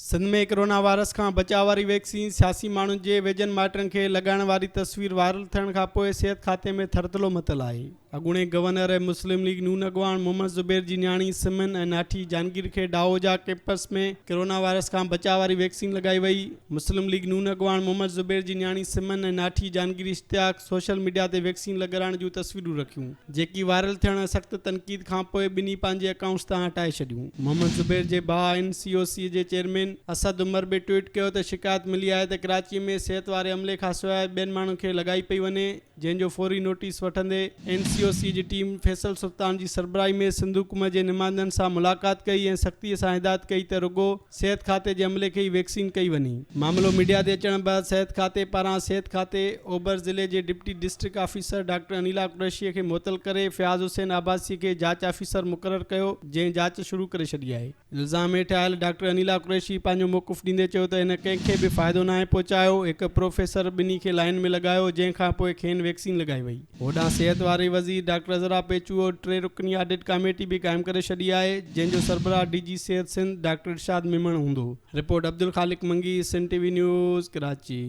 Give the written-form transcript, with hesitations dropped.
Sindh ۾ corona virus کان بچاء واري ويڪسين سياسي ماڻهن جي ويجهن مائٽن کي لڳائڻ واري تصوير وائرل ٿيڻ کانپوء صحت کاتي ۾ ٿرٿلو متل آهي. اڳوڻي گورنر ۽ مسلم ليگ نون اڳواڻ محمد زبير جي نياڻي سمن ۽ ناٺي جهانگير کي ڊاهوجا ڪيمپس ۾ ڪرونا وائرس کان بچاء واري ويڪسين لڳائي وئي. مسلم ليگ نون اڳواڻ محمد زبير جي نياڻي سمن ۽ ناٺي جهانگير اشتياق سوشل ميڊيا تي ويڪسين لڳرائڻ جون تصويرون رکيون. جيڪي وائرل ٿيڻ ۽ سخت تنقيد کانپوء ٻنهي پنهنجي اڪائونٽس تان هٽائي ڇڏيون. محمد زبير جي ڀاء اين سي او سي جي چيئرمين اسد عمر به ٽوئيٽ ڪيو ته شڪايت ملي آهي ته ڪراچي ۾ صحت واري عملي کانسواء ٻين ماڻهن کي لڳائي پئي وڃي جنهن جو فوري نوٽيس وٺندي اين سي او سي جي ٽيم فيصل سلطان جي سربراهي ۾ سنڌ حڪومت جي نمائندن سان ملاقات ڪئي ۽ سختي سان هدايت ڪئي ته رڳو صحت کاتي جي عملي کي ئي ويڪسين ڪئي وڃي. معاملو ميڊيا تي اچڻ بعد صحت کاتي پاران صحت کاتي اوڀر ضلعي جي deputy district officer doctor Anila Qureshi کي معطل ڪري فياض حسين عباسي کي جاچ آفيسر مقرر ڪيو جنهن جاچ شروع ڪري ڇڏي آهي. الزام هيٺ آيل ڊاڪٽر انيلا قريشي پنهنجو موقف ڏيندي چيو ته هن ڪنهن کي به فائدو ناهي پهچايو، هڪ پروفيسر ٻنهي کي لائين ۾ لڳايو جنهن کانپوء کين ويڪسين لڳائي وئي. هوڏانهن صحت واري وزير ڊاڪٽر عذرا پيچوهو ٽي رڪني آڊٽ ڪاميٽي به قائم ڪري ڇڏي آهي، جنهن جو سربراهه ڊي جي صحت سنڌ ڊاڪٽر ارشاد ميمڻ هوندو. Report, Abdul Khaliq Mangi, Sindh T V news, Karachi.